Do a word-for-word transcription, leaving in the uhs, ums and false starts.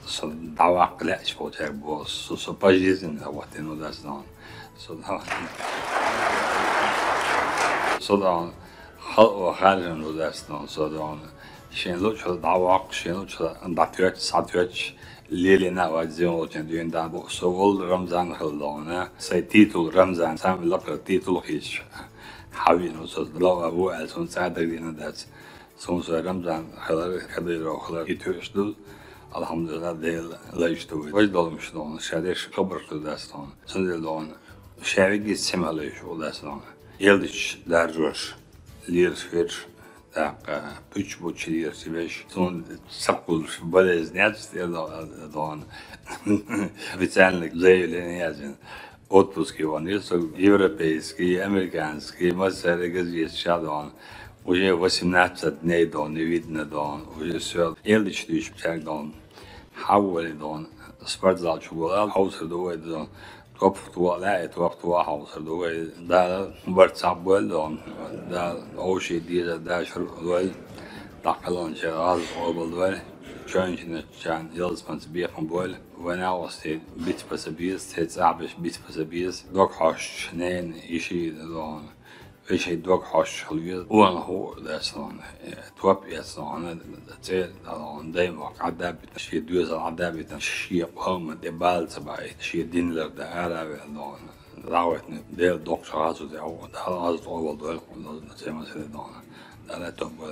Со дӀаваккха лаьаш волчаьрга боху, со, со пожизненно хӀоттийна ву дац дона. Со дона. Со дона. Хала харжам ву дац дона, со дона. Шен лучу дӀаваккха, шен лучу дӀатоьтту, схьатоьттуш, лелийна а вац зен волчун дуьйна дӀа бу. Со волу Рамзан хила дона. Сайн титул Рамзан, самый лакхара титул хийцаш. Хьавийна со лава ву аьлла, цунна цӀа дагадеана дац. Цунна со Рамзан хилар, Кадыров хилар, и тоьаш ду. Алхьамдулиллах, Дела лайш ду вай. Важа долуш дона, ша деш хабарш ду дац дона. Цундела дона, ша вегица сема лайш ву дац дона. Элдачу даржош, лераш верш, тӀаккха пуьччу-буччу лераш веш, цунна сакхуллуш болезнь яц, тӀе дона. Официальный заявление яздина. Отпуске ван, если европейский, американский, массаьрга газеташ дона. Уже восемнадцать дней дона, не видно дона. Уже всё. Элдачу дуьйцучаьрга дона. Хьаволи дона. Спортзал чу гула, хьовсур ду вай дона. Топ туа лаьа, топ туа хьовсур ду вай. Дала барт цхьаъ бойла дона. Дала овший деза дашур вай. Даккхалонча гӀаза къобал вай. Чойнчиначарна ялсаманца бекхам бойла. Вайн агӀостий биц паса беза, цхьа цӀахь беш биц паса беза. Дог хьоьжуш ненан йиши дона. Вешин дог хьоьжуш хила веза. Вон хӀуъа дац дона. Топ эца дона. ЦӀе дона. Даймохк Ӏадда а битина, шен доьзал Ӏадда а битина, шен къоман тӀе бала ца баийта, шен дин лардан ара а ваьлла дона. ДӀахӀоьттина Дела доккхачу гӀазот тӀехь ву. Дала гӀазот къобал дойла, хӀума ца масала дона. Дала топ бойла.